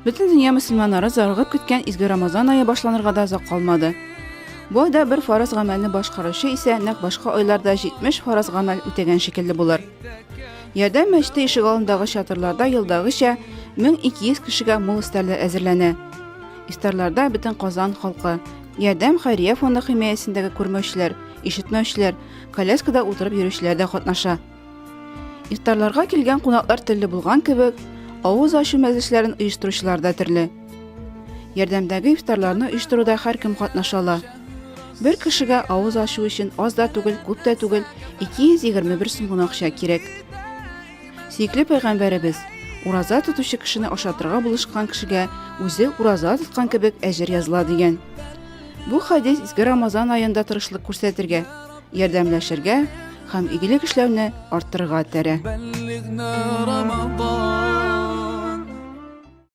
Бөтен дөнья мөселманнары зарыгып көткән изге Рамазан ае башланырга да озак калмады. Бу айда бер фарыз гамәлне башкаручы исә нәкъ башка айларда 70 фарыз гамәл үтәгән шикелле булыр. Ярдәм мәчете ишегалдындагы чатырларда елдагыча 1200 кешегә мул өстәлләр әзерләнә. Ифтарларда бөтен Казан халкы, Ярдәм хәйрия фонды химаясендәге күрмәүчеләр, ишетмәүчеләр, коляскада утырып йөрүчеләр дә катнаша. Ифтарларга килгән кунаклар төрле булган кебек, авыз ачу мәҗлесләрен оештыручылар да төрле. Ярдәмдәге ифтарларны оештыруда һәркем катнаша ала. Бер кешегә авыз ачу өчен аз да түгел, күп тә түгел, 221 сум гына акча кирәк. Сөекле пәйгамбәребез, ураза тотучы кешене ашатырга булышкан кешегә үзе ураза тоткан кебек әҗер языла дигән. Бу хәдис изге Рамазан аенда тырышлык күрсәтергә, ярдәмләшергә һәм игелек эшләүне арттырырга этәрә.